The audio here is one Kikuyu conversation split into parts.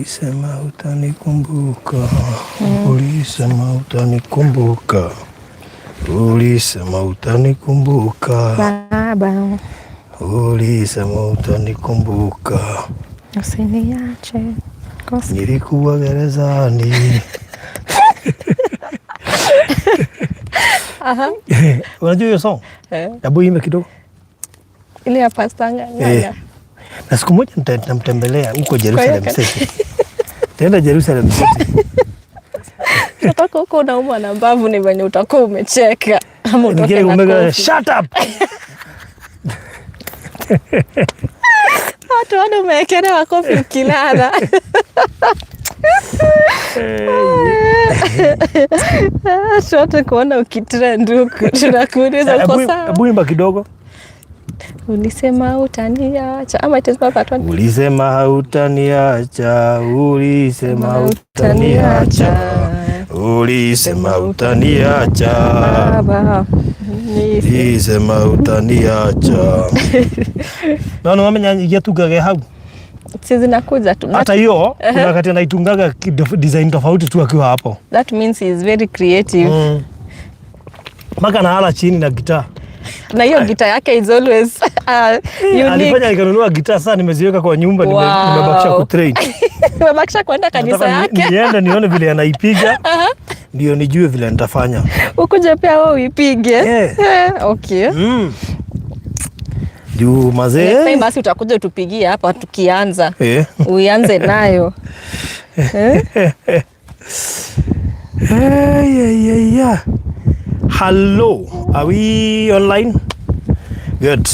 Ulisema utanikumbuka, ulisema utanikumbuka, ulisema utanikumbuka, Baba, ulisema utanikumbuka. Usiniache. Kosa. Nilikuwa gerezani. Unajua hiyo song? Eh. Hebu imbe kidogo. Ile ya Pastor Ng'ang'a. Eh. Na siku moja nitamtembelea huko Jerusalem Kwa hiyo City. Tenda Jerusalem City. Utatoka huko unaumwa na mbavu ni venye utakuwa umecheka. Ama utoke Nikiwa na kumega kofi. shut up. Watu wana umeekelewa kofi ukilala. Tuote kuona ukitrend huku tunakuuliza uko sawa. Hebu imba kidogo. Ulisema utaniacha ama it is not that one. Ulisema hautaniacha, ulisema hautaniacha, ulisema utaniacha, Baba. ulisema utaniacha. Naona wamenya igiatungage hau Si zinakuja tu. hata hiyo kuna wakati anaitungaga design tofauti tu akiwa hapo That means he is very creative. Mpaka analala chini na gitaa. Na hiyo gita yake is always unique. Alifanya nikanunua gitaa, sasa nimeziweka kwa nyumba, nimebakisha kutrain. Umebakisha kwenda kanisa Nataka yake. niende nione vile anaipiga ndio nijue vile nitafanya. Ukuje pia wewe uipige. Eh. Eh, okay. Juu Next time mazee basi utakuja utupigie hapa tukianza. eh. Uianze nayo. Eh? Hey, yeah, yeah, yeah. Hello, are we online? Good.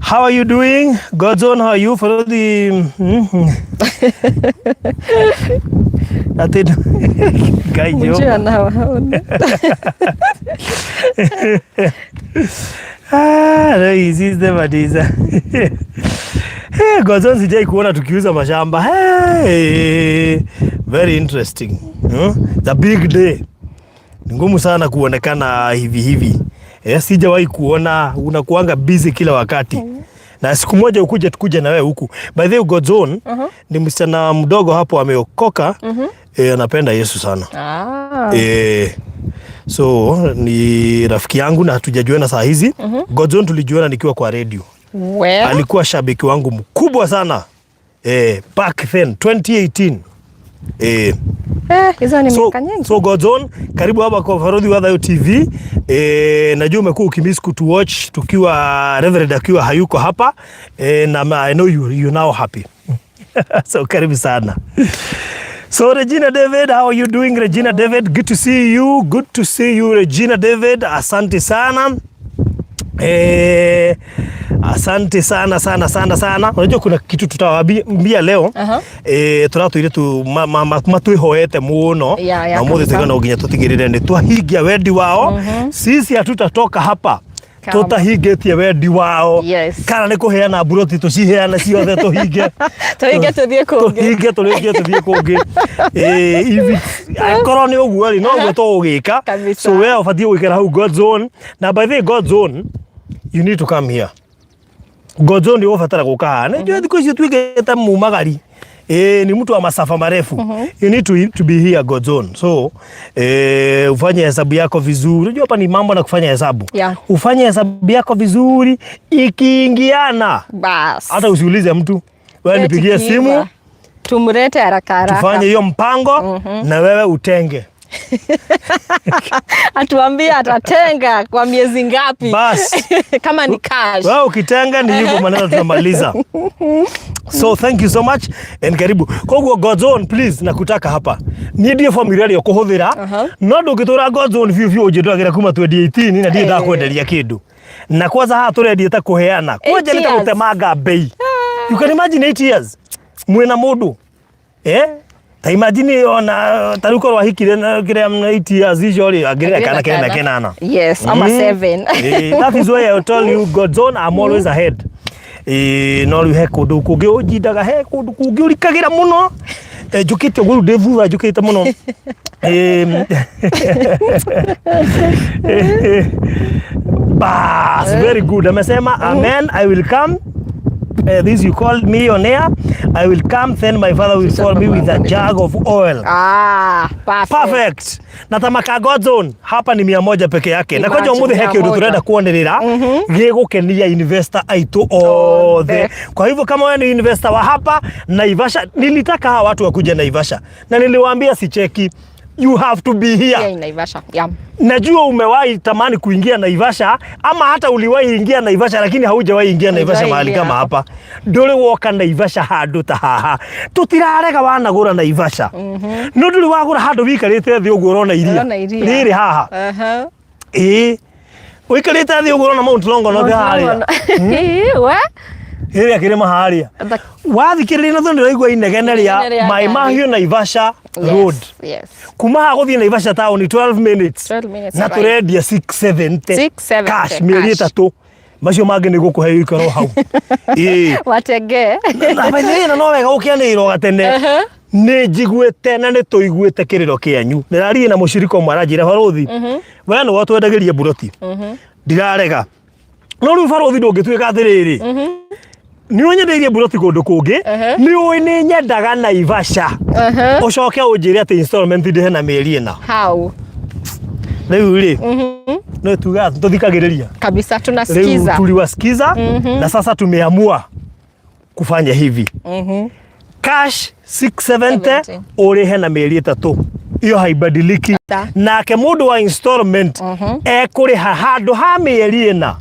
How are you doing? God's own, how are you? Follow the. Ati Guy Mjue Joe. anawaona. Ah, no, hizi them. Hey, God's own sijai kuona tukiuza mashamba. Hey, very interesting. The big day. Ni ngumu sana kuonekana hivi hivi. Eh, sijawahi kuona unakuanga busy kila wakati. Na siku moja ukuje tukuje na wewe huku. By the way, God's own ni msichana mdogo hapo ameokoka. Eh, anapenda Yesu sana. Ah. Eh, so ni rafiki yangu na hatujajuana saa hizi. God's own tulijuana nikiwa kwa radio. Well, Alikuwa shabiki wangu mkubwa sana. Eh, back then 2018. Eh, eh, hizo ni so, miaka nyingi. so God's own, karibu hapa kwa Farodhi wa Thayo TV. Eh, najua umekuwa ukimiss kutuwatch tukiwa Reverend akiwa hayuko hapa. Eh, na I know you now happy. So karibu sana. So Regina David, how are you doing Regina David? Good to see you. Good to see you Regina David. Asante sana. Eh, asante sana sana sana sana. Unajua kuna kitu tutawaambia leo. Eh, turatwire tu matwihoete muno Yeah, na umuthi kabisa. tuiga no nginya tutigirire ni twahingia wendi wao. Sisi hatutatoka hapa Kama. tutahingitie wendi wao. Yes. Kana nĩ kũheana mburoti tũciheane ciothe tũhinge. Tũhinge tũthiĩ kũngĩ. Tũhinge tũrĩkie tũthiĩ kũngĩ. Eh, if angĩkorwo nĩ ũguo rĩ, noguo tũgũgĩka. Kabisa. So we ũbatiĩ gũikara hau God's own. Na by the way, God's own, you need to come here. God's own nĩ ũgũbatara gũka haha. Nĩ njũĩ thikũ ici ũtuĩkĩte mumagari. Eh, ni mtu wa masafa marefu. You need to be here God's own. So, eh, ufanye hesabu yako vizuri. Unajua hapa ni mambo na kufanya hesabu. Ufanye hesabu yako vizuri ikiingiana. Bas. Hata usiulize mtu. Wewe Eti nipigie kiiva. simu, Tumlete haraka haraka. tufanye hiyo mpango na wewe utenge. Atuambie atatenga kwa miezi ngapi? Bas. Kama ni cash. Wewe ukitenga ni hivyo maneno tunamaliza. So thank you so much and karibu. Koguo God's own please nakutaka hapa. Niĩ ndiĩ formula ĩrĩa ũkũhũthĩra no ndũngĩtũra God's own biũ biũ ũnjĩndwagĩra kuma 2018 na ndirĩ ndakwenderia kĩndũ. Na kwanza haha tũrendia ta kũheana. Kwanja nĩ ta Years. gũtemanga bei. You can imagine 8 years. Mwĩna mũndũ. Eh? Ta imagine ona ta rĩu korwo ahikire na kĩrĩa 8 years icio rĩ angĩrĩa kana kenda kĩnana. Yes, ama 7. Eh, that is why I tell you God's own I'm always ahead. Eh, no rĩu he kũndũ kũngĩ ũnjindaga he kũndũ kũngĩ ũrikagĩra mũno. Eh, njũkĩte ũguo rĩu ndĩ thutha njũkĩte mũno. Eh, bas, very good. Amesema amen, I will come. This you called me on air. I will come, then my father will call me with a jug of oil. Ah, perfect. Perfect. Na ta Makango zone hapa ni 100 peke yake. Na kwanja Imagine, umuthi he 100. kindu turenda kuonirira gigukenia investor aitu othe. Kwa hivyo kama wewe ni investor wa hapa Naivasha, nilitaka hawa watu wakuja Naivasha na niliwaambia sicheki, you have to be here. Yeah, in Naivasha. Yeah. Najua umewahi tamani kuingia Naivasha ama hata uliwahi ingia Naivasha lakini haujawahi ingia Naivasha Hujawahi mahali ingia kama hapa. Ndũrĩ woka Naivasha handũ ta haha. Tũtirarega wanagũra Naivasha. No ndũrĩ wagũra handũ wĩikarĩte thĩ ũguo ũrona iria. Ũrona iria. Rĩrĩ haha. Ĩĩ. Ũikarĩte thĩ ũguo ũrona Mount Longonot harĩa. We? Rĩrĩa kĩrĩma harĩa. Wathikĩrĩria na thũ ndĩraigua inegene Inegene rĩa rĩa maĩ ngari. mahiũ Naivasha Road. Yes. Kuma haha gũthiĩ Naivasha town 12 minutes. 12 minutes Na drive. tũrendia 670 670 cash mĩeri cash. 3 macio mangĩ nĩ gũkũhe ikaro hau. Ĩĩ. Watenge. Na by the way, na no wega gũkĩanĩrĩrwo gatene. Nĩ njiguĩte na nĩ tũiguĩte kĩrĩro kĩanyu. Ndĩraririe na mũcirika ũmwe aranjĩra barũthi, we nĩwe ũtwendagĩria mburoti. Ndirarega. No rĩu barũthi ndũngĩtuĩka atĩrĩrĩ, nĩ ũnyendeirie mburoti kũndũ kũngĩ, nĩ ũĩ nĩ nyendaga Naivasha. Ũcoke ũnjĩre atĩ installment ndĩhe na mĩeri 4. How? Rĩu rĩ, no tuga tũthikagĩrĩria. Kabisa Rĩu tunasikiza. tuliwasikiza na sasa tumeamua kufanya hivi. Cash 670 70. ũrĩhe na mĩeri 3 iyo haibadiliki. Nake mũndũ wa installment ekũrĩha handũ ha mĩeri 4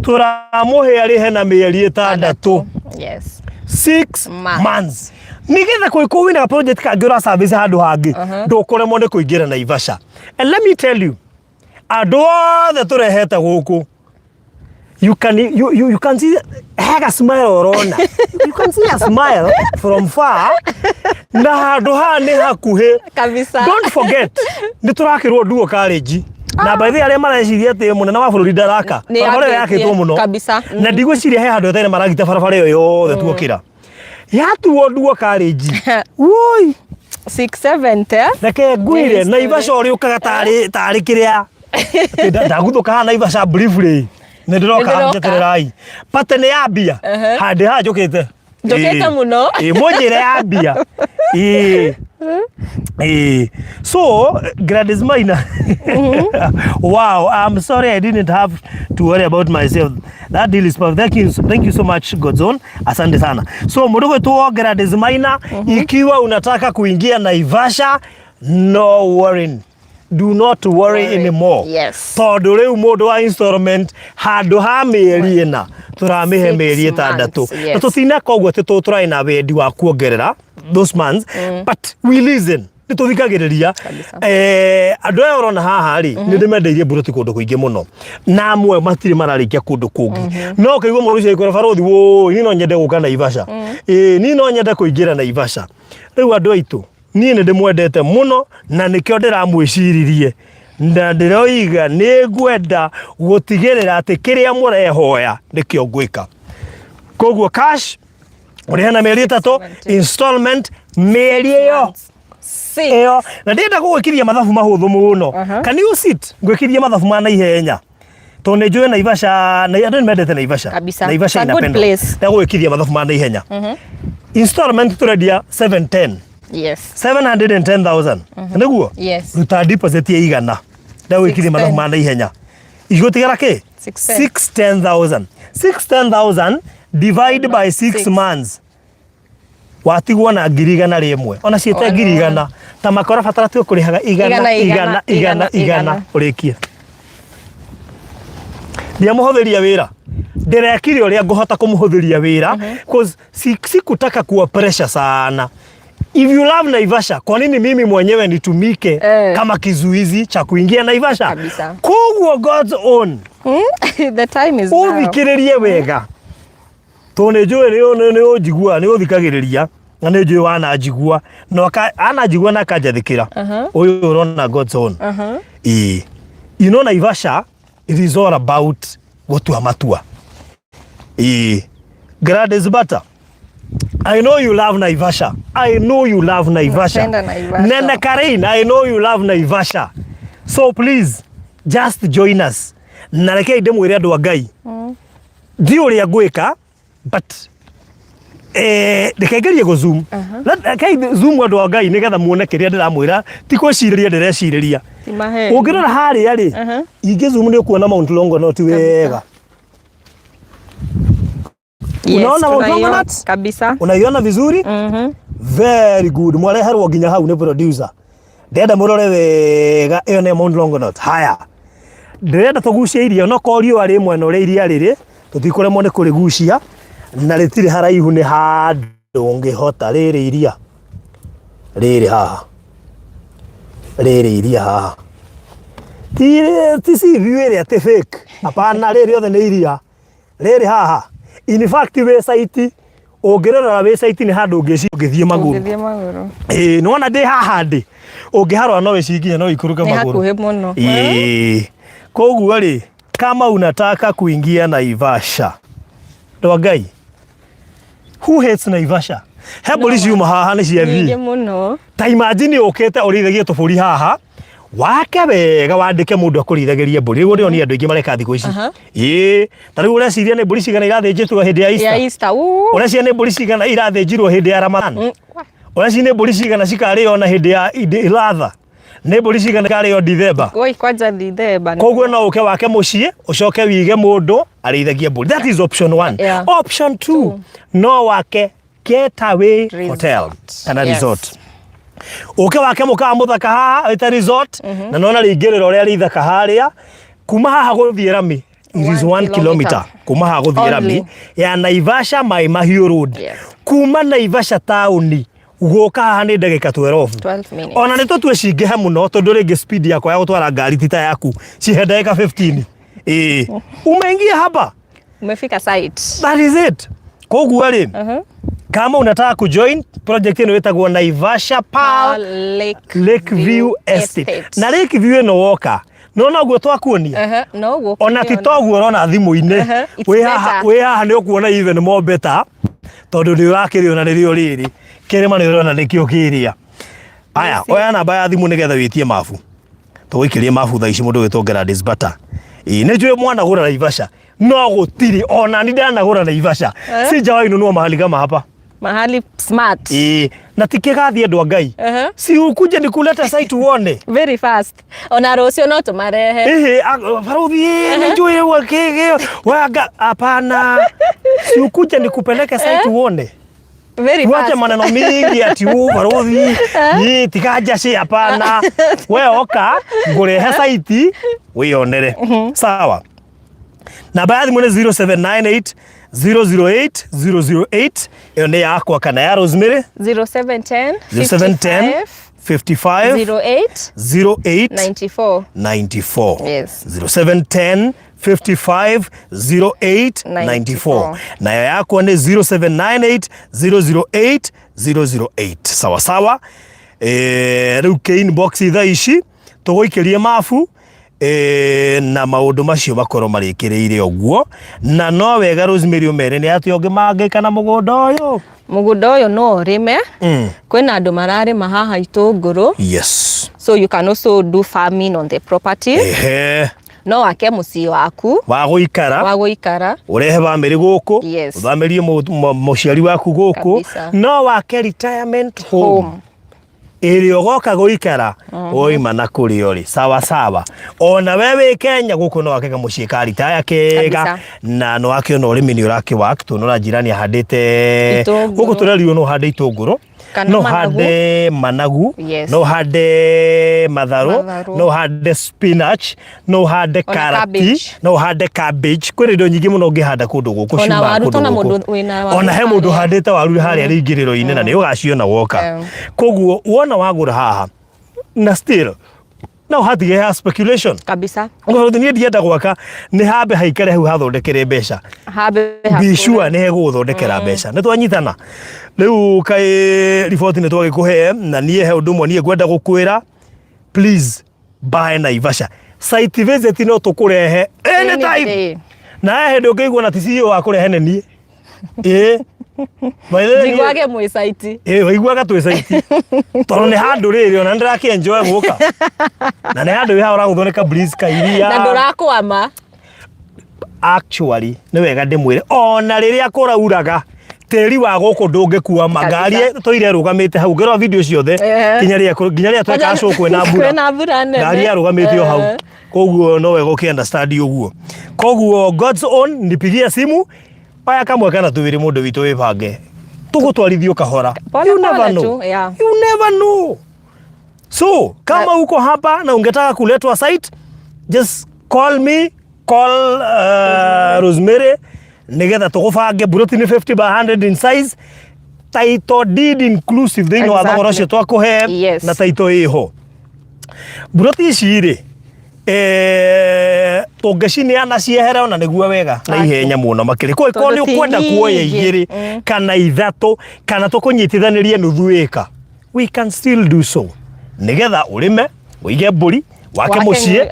tũramũhe arĩhe na mĩeri 6. Yes. 6 Months. months nigetha kũngĩkorwo wĩna project kangĩ ũra service handũ hangĩ ndũkũremwo nĩ kũingĩra Naivasha. And let me tell you, andũ othe tũrehete gũkũ, you can you, you, you can see hega smile ũrona, you can see a smile from far, na handũ haha nĩ hakuhĩ. Kabisa. Don't forget nĩ tũrakĩrwo duo college na by the way arĩa mareciria atĩ mũnene wa bũrũri ndaraka Nĩ barabara ĩyo yakĩtie, yakĩtwo mũno kabisa. Na ndigwĩciria he handũ hetene maragita barabara ĩyo yothe tuokĩra yatuo duo college woi. 670. Reke ngwĩre Nĩ Naivasha ũrĩũkaga tarĩ tarĩ kĩrĩa. Atĩ ndaguthũka haha Naivasha briefly nĩ ndĩroka. Nĩ ndĩroka. Njetererai pate nĩ yambia handĩ haha njũkĩte. Njũkĩte Ĩĩ. mũno. Ĩĩ, mũnjĩre yambia. Ĩĩ. Ĩĩ. So Gladys Maina, wow, I'm sorry I didn't have to worry about myself. That deal is perfect. Thank you, thank you so much, Godzone. Asante sana. So mũndũ gwĩtwo Gladys Maina, ikiwa unataka kuingia Naivasha, no worrying. Do not worry Worry. anymore. Yes. Tondũ rĩu mũndũ wa installment handũ ha mĩeri 4 tũramĩhe Six mĩeri 6. months, yes. Na tũtineka ũguo atĩ tũrarĩ na wendi wa kuongerera those months, but we listen, nĩ tũthikagĩrĩria. Kabisa. Andũ aya ũrona haha rĩ, nĩ ndĩmendeirie mburoti kũndũ kũingĩ mũno na amwe matirĩ mararĩkia kũndũ kũngĩ, no ũkaigua mũndũ ũcio agĩkwĩra barũthi wũi, niĩ no nyende gũka Naivasha, ĩĩ niĩ no nyende kũingĩra Naivasha. Rĩu andũ aitũ, niĩ nĩ ndĩmwendete mũno na nĩkĩo ndĩramwĩciririe na ndĩroiga nĩ ngwenda gũtigĩrĩra atĩ kĩrĩa mũrehoya nĩkĩo ngwĩka. Koguo cash ũrĩhe na mĩeri 3, installment mĩeri ĩyo Six. ĩyo. Na ndĩrenda gũgwĩkithia mathabu mahũthũ mũno. Can you sit ngwĩkithie mathabu ma naihenya tondũ nĩ njũĩ Naivasha na andũ nĩ mendete Naivasha. Kabisa. Naivasha It's a good inapendwa. place. Ndagũgwĩkithia mathabu ma naihenya. Installment tũrendia 710. Yes. 710,000 nĩguo. Yes. Ruta deposit ya 100, ndagwĩkithia mathabu ma naihenya, igũtigara kĩ? 610. 610,000. 610,000 divide by 6 Six. months, watigwo na 100,000, ona ciĩte 100,000 ta makora batara tuĩ kũrĩhaga 100 100, 100 100 100 ũrĩkie. Ndiamũhũthĩria wĩra, ndĩrekire ũrĩa ngũhota kũmũhũthĩria wĩra, cause sikutaka kuwa pressure sana. If you love Naivasha, kwa nini mimi mwenyewe nitumike kama kizuizi cha kuingia Naivasha? Kabisa. Koguo God's own The time is now. Ũthikĩrĩrie wega tondũ nĩ njũĩ nĩ ũnjigua, nĩ ũthikagĩrĩria na nĩ njũĩ wananjigua na ananjigua na akanjathĩkĩra. Ũyũ ũrona God's own. Ĩĩ, you know Naivasha, it is all about gũtua matua. Ĩĩ, Gladys Bata, I know you love Naivasha. I know you love Naivasha. Napenda Naivasha. Nene Karin, I know you love Naivasha. So please, just join us. Na rekei ndĩmwĩre andũ a Ngai. Ndi ũrĩa ngwĩka, but Reke ngerie gũ zoom. Rekei zoom, andũ a Ngai, nĩgetha muone kĩrĩa ndĩramwĩra, ti gwĩcirĩria ndĩrecirĩria. Ti maheni. Ũngĩrora harĩa rĩ, ingĩ zoom nĩ ũkuona Mount Longonot wega. Yes, Unaona Mount tunaiona Longonot? Kabisa. Unaiona vizuri? Very good. Mwareherwo nginya hau nĩ producer. Ndĩrenda mũrore wega, ĩyo nĩ Mount Longonot. Haya, ndĩrenda tũgucie iria, no korwo riũa rĩ mwena ũrĩa iria rĩrĩ, tũtikũremwo nĩ kũrĩgucia na rĩtirĩ haraihu, nĩ handũ ũngĩhota. Rĩrĩ iria rĩrĩ haha, rĩrĩ iria haha, ti sea view ĩrĩa ti fake, hapana, rĩrĩ othe nĩ iria rĩrĩ haha. In fact, wĩ site, ũngĩrorera wĩ site, nĩ handũ ũngĩci ũngĩthiĩ magũrũ. Ũngĩthiĩ magũrũ. Ĩĩ, nĩwona ndĩ haha ndĩ, ũngĩharora no wĩcinginya, no ikũrũke Nĩ magũrũ. hakuhĩ mũno. Ĩĩ, koguo rĩ, kama unataka kuingia Naivasha, andũ a Ngai, who hates Naivasha? He mbũri ciuma haha nĩ Nyingĩ ciathiĩ. mũno. Ta imagine ũkĩte ũrĩithagie tũbũri haha, wake wega, wandĩke mũndũ akũrĩithagĩrie mbũri. Nĩguo ndĩronire andũ aingĩ mareka thikũ ici. Ĩĩ, ta rĩu ũreciria nĩ mbũri cigana irathĩnjĩtwo hĩndĩ ya Ya Easter? Easter. Uu. Ũreciria nĩ mbũri cigana irathĩnjirwo hĩndĩ ya Ramadan? Ũreciria nĩ mbũri cigana cikarĩo na hĩndĩ ya Eid al-Adha? Nĩ mbũri cigana ikarĩo Dithemba? Woi, kwanja Dithemba. Koguo no ũke wake mũciĩ, ũcoke wige mũndũ arĩithagie mbũri. That is option one. Option two, no wake getaway Resort. hotel kana resort. Ũke wake mũkawa mũthaka haha wĩta resort, na nona rĩingĩrĩro ũrĩa rĩithaka harĩa. Kuma haha gũthiĩ rami, it is 1 1 kilometer. Kilometer. Kuma haha gũthiĩ rami Only. ya Naivasha Mai Mahiũ Road. Kuma Naivasha taũni gũka haha nĩ ndagĩka 12. 12 minutes. Ona nĩ tũtue cingĩhe mũno, tondũ rĩngĩ speed yakwa ya gũtwara ngari ti ta yaku, cihe ndagĩka 15. Ĩĩ, umeingia hapa. Umefika site. That is it. Koguo rĩ, kama unataka kujoin project ĩno ĩtagwo Naivasha Pearl Lake, Lake View Estate, na Lake View ĩno woka no noguo twakuonia. No guo. Ona ti toguo ũrona thimũ-inĩ. It's Wĩ haha, better. wĩ haha nĩ ũkuona even more better, tondũ nĩ ũrakĩrĩona nĩrĩo rĩrĩ kĩrĩma, nĩ ũrona nĩkĩo kĩrĩa. Aya, oya namba ya thimũ nĩgetha wĩtie mabu, tũgũikĩrie mabu thaa ici. Mũndũ wĩtwo Gladys Bata, ĩĩ, nĩ njũĩ mwanagũra Naivasha, no gũtirĩ ona ni ndanagũra Naivasha, sijawahi nunua mahali kama hapa. Mahali smart. Ĩĩ, na ti kĩgathi, andũ a Ngai. Si ukuje nikulete site uone. Very fast. Ona rũciũ no tũmarehe. Ehe, baruthi, nĩ njũĩ wakĩgĩ wanga, hapana, si ukuje nikupeleke site uone. Very Tuache fast. maneno mingi ati u baruthi ni tiga ci, hapana, we oka ngũrehe site wĩyonere. Sawa, namba ya thimũ nĩ 0798 008 008. Ĩyo nĩ yakwa kana ya Rosemary. 0710 0710 55 08 08 94. 94. Yes. 0710 55 08 94. Nayo yakwa nĩ 0798 008 008. Sawa sawa. Rĩu kĩ inbox thaa ici tũgũikĩrie mabu, na maũndũ macio makorwo marĩkĩrĩire ũguo. Na no wega Rosemary ũmere nĩ atĩ ũngĩ mangĩka na mũgũnda ũyũ. Mũgũnda ũyũ no ũrĩme. Kwĩna andũ mararĩma haha itũngũrũ. So you can also do farming on the property. No wake mũciĩ waku wa gũikara. Wa gũikara. Ũrehe bamĩrĩ gũkũ. Ũthamĩrie mũciari waku gũkũ. Kabisa. No wake retirement home, Home. Ĩrĩa ũgoka gũikara woima na kũrĩa ũrĩ. Sawa sawa, ona we wĩ Kenya gũkũ no wake kamũciĩ ka ritaya kega. Kabisa. Na no wakĩona ũrĩmi nĩ ũrakĩ work, tondũ na jirani ahandĩte Itũngũrũ. Gũkũ tũrerirwo no ũhande itũngũrũ, Kana no managu. ũhande managu, no ũhande matharũ, Matharũ. no ũhande spinach, no ũhande Ona karati, cabbage. No ũhande cabbage. Kwĩna indo nyingĩ mũno ũngĩhanda kũndũ gũkũ Ona ciumaga waru, kũndũ tona gũkũ. mũndũ wĩna waru Ona he mũndũ harĩa. ũhandĩte waru harĩa rĩingĩrĩro-inĩ na nĩ ũgaciona woka. Koguo wona wagũra haha, na still no hatige ha speculation. Kabisa. Ũguo niĩ ndienda gwaka, nĩ hambe haikare hau hathondekere mbeca. Hambe be hakũre. Sure nĩ hegũgũthondekera mbeca. Nĩ twanyitana rĩu, kaĩ riboti nĩ twagĩkũhe. Na niĩ he ũndũ ũmwe niĩ ngwenda gũkwĩra, please buy Naivasha. Site visit no tũkũrehe anytime. Any day. Na he hĩndĩ ũngĩigua na ti CEO wa kũrehe nĩ niĩ. Ĩĩ. By the way, Njiguage mwĩ site. Ĩĩ, waiguaga twĩ site, tondũ nĩ handũ rĩrĩ ona nĩndĩrakĩ enjoy gũka, na nĩ handũ wĩ haha ũragũthondeka breeze kairia. Na ndũrakwama. Actually, nĩ wega ndĩmwĩre, ona rĩrĩa kũrauraga, Tĩri wa gũkũ ndũngĩkuama. Ngari tũire ĩrũgamĩte hau, ngĩrora video ciothe, nginya rĩrĩa twekaga show kwĩna mbura. Kwĩna mbura nene. Ngari yarũgamĩte o hau. Koguo no wega ũkĩ understand ũguo. Koguo God's own, nipigie simu, oya kamwe kana twĩrĩ, mũndũ witũ, wĩbange tũgũtwarithio kahora. Pole You never pole know. tu, yeah. You never know. So kama uko hapa na ungetaka kuletwa site, just call me, call Rosemary nigetha tũgũbange. Buroti nĩ 50 by 100 in size, title deed inclusive thĩinĩ wa thogora ũcio twakũhe. Na title ĩho. Buroti ici rĩ, tũngĩcineana ciehere ona nĩguo wega na ihenya mũno makĩria. Kwa ĩkorwo Tondũ nĩ ti ũkwenda kuoya nyingĩ. igĩrĩ kana ithatũ, kana tũkũnyitithanĩrie nuthu ĩka, we can still do so, nĩgetha ũrĩme, ũige mbũri, wake Wake mũciĩ,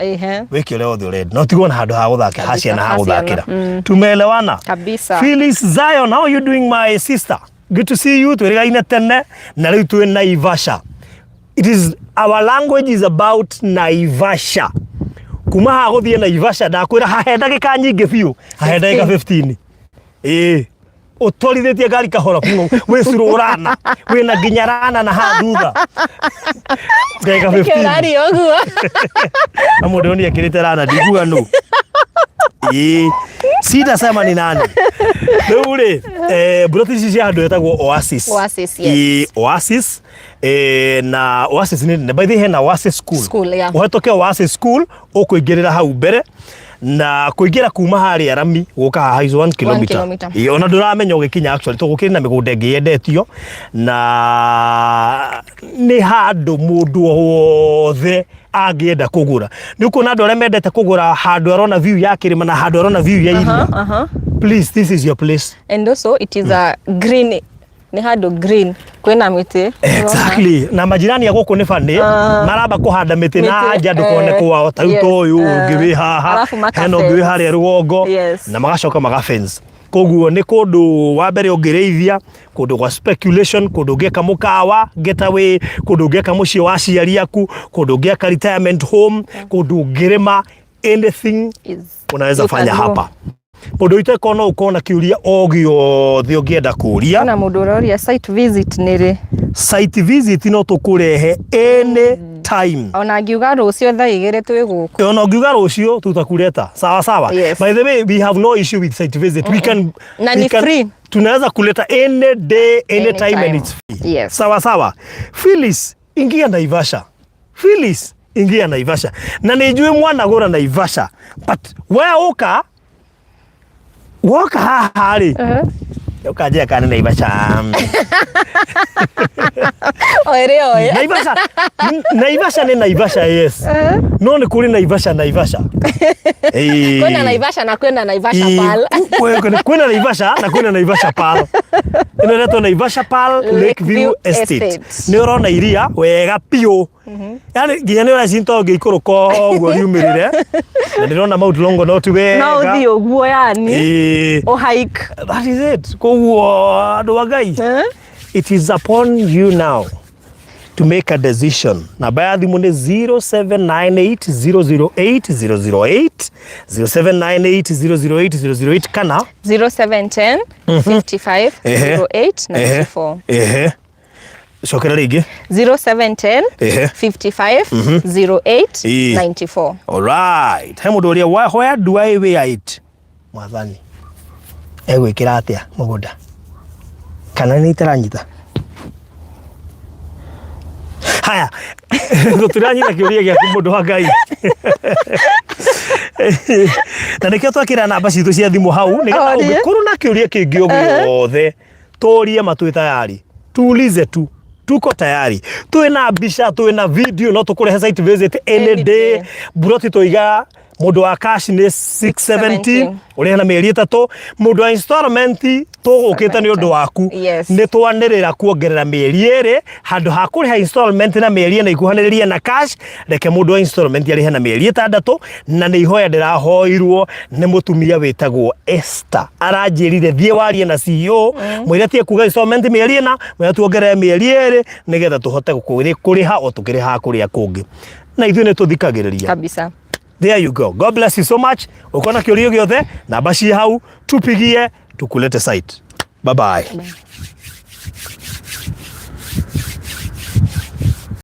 wĩke ũrĩa wothe ũrenda, no tigwo na handũ ha gũthakĩra, ha ciana ha ha ciana, gũthakĩra. Tumeelewana? Kabisa. Phyllis Zion, how are you doing, my sister? Good to see you. Twĩrĩgaine tene na rĩu twĩ Naivasha. It is our language is about Naivasha. Kuma haha gũthiĩ Naivasha, ndakwĩra hahe ndagĩka nyingĩ biũ, hahe ndagĩka 15. Ĩĩ, ũtwarithĩtie ngari kahora mũno, wĩ slow rana, wĩna nginya rana na haha thutha, ndagĩka 15. Kĩraria ũguo. Na mũndũ ũyũ nĩekĩrĩte rana, ndiguga nũ. Ĩĩ, sitasema ni nani. Rĩu rĩ, mburoti ici cia handũ hetagwo Oasis. Oasis, yes. Ĩĩ, Oasis. Na Oasis nĩ nene. By the way, hena Oasis School. School, yeah. Ũhetũke Oasis School, ũkũingĩrĩra hau mbere, na kũingĩra kuma harĩa rami gũka haha is 1 kilometer. Kilometer. Ĩĩ, ona ndũramenya ũgĩkinya. Actually, tũgũkĩrĩ na mĩgũnda ĩngĩ yendetio, na nĩ handũ mũndũ o wothe angĩenda kũgũra. Nĩ ũkuona andũ arĩa mendete kũgũra handũ arona view ya kĩrĩma na handũ arona view ya iria. Please, this is your place. And also it is a green, nĩ handũ green, kwĩna mĩtĩ. Exactly. Na majirani a gũkũ nĩ bani maramba kũhanda mĩtĩ na Mĩtĩ, nja ndũkone kwao. Ta rĩu ta ũyũ ũngĩ wĩ haha, Alafu maka hena ũngĩ wĩ fence. harĩa rũgongo, na magacoka maga fence. Koguo nĩ kũndũ wa mbere ũngĩrĩithia, kũndũ gwa speculation, kũndũ ũngĩaka mũkawa getaway, kũndũ ũngĩaka mũciĩ wa aciari aku, kũndũ ũngĩaka retirement home, kũndũ ũngĩrĩma anything Is unaweza you can fanya go. hapa. Mũndũ witũ, ĩkorwo no ũkorwo na kĩũria o gĩothe ũngĩenda kũria. Kwĩna mũndũ ũroria site visit nĩ rĩ? Site visit no tũkũrehe any time. Ona ngiuga rũciũ thaa 2 twĩ gũkũ. Ona ũngiuga rũciũ, tutakuleta. Sawa sawa. Yes. By the way, we have no issue with site visit. We can Na we ni can, free. Tunaweza kuleta any day, any time, and Anytime. it's free. Sawa sawa. Phyllis, ingia Naivasha. Phyllis, ingia Naivasha. Na nĩ njũĩ mwanagũra Naivasha, but we ũka woka haha rĩ, ũkanjĩra kana nĩ Naivasha. Oĩrĩ oĩ. Naivasha, Naivasha nĩ Naivasha, yes, no nĩ kũrĩ Naivasha, Naivasha. Ĩĩ. Kwĩna Naivasha na kwĩna Naivasha Pearl. Kwĩna Naivasha na kwĩna Naivasha Pearl. Ĩno ĩretwo Naivasha Pearl Lakeview Estate. Estate. Nĩ ũrona iria wega biũ, yani nginya nĩ ũracinta ũngĩikũrũka ũguo riumĩrĩre, na ndĩrona Mount Longonot wega. No ũthiĩ ũguo, yani Ĩĩ. ũ hike. That is it. Koguo andũ a Ngai, it is upon you now to make a decision. Namba ya thimũ nĩ 0798 008 008, 0798 008 008, kana 0710 55 08 94. Ehe, cokera rĩngĩ. 0710 55 08 94. Alright, he mũndũ ũrĩa where do I wear it? Mwathani egwĩkĩra atĩa mũgũnda, kana nĩ itaranyita? Haya, tũtiranyita kĩũria gĩaku, mũndũ wa Ngai, na nĩkĩo twakĩra namba citũ cia thimũ hau, nĩgetha Orie. ũngĩkorwo na kĩũria kĩngĩ o gĩothe, tũrie ma, twĩ tayari. Tuulize tu, tuko tayari. Twĩna mbica, twĩna video, no tũkũrehe site visit any Any day. Day. Buroti tũiga mũndũ wa cash nĩ 670, ũrĩhe na mĩeri 3. Mũndũ wa installment, tũgũkĩte nĩ ũndũ waku. Nĩ twanĩrĩra kuongerera mĩeri 2. Handũ ha kũrĩha installment na mĩeri 4, ikuhanĩrĩrie na cash, reke mũndũ wa installment arĩhe na mĩeri 6. Na nĩ ihoya ndĩrahoirwo nĩ mũtumia wĩtagwo Esther, aranjĩrire thiĩ warie na CEO, mwĩre tie kuga installment mĩeri 4, mwĩre tuongerere mĩeri 2, nĩgetha tũhote kũrĩha o tũkĩrĩhaga kũrĩa kũngĩ, na ithuĩ nĩ tũthikagĩrĩria. Kabisa. There you go. God bless you so much. Uko na kĩũria gĩothe, namba ciĩ hau, tupigie tukulete site. Bye bye. Bye.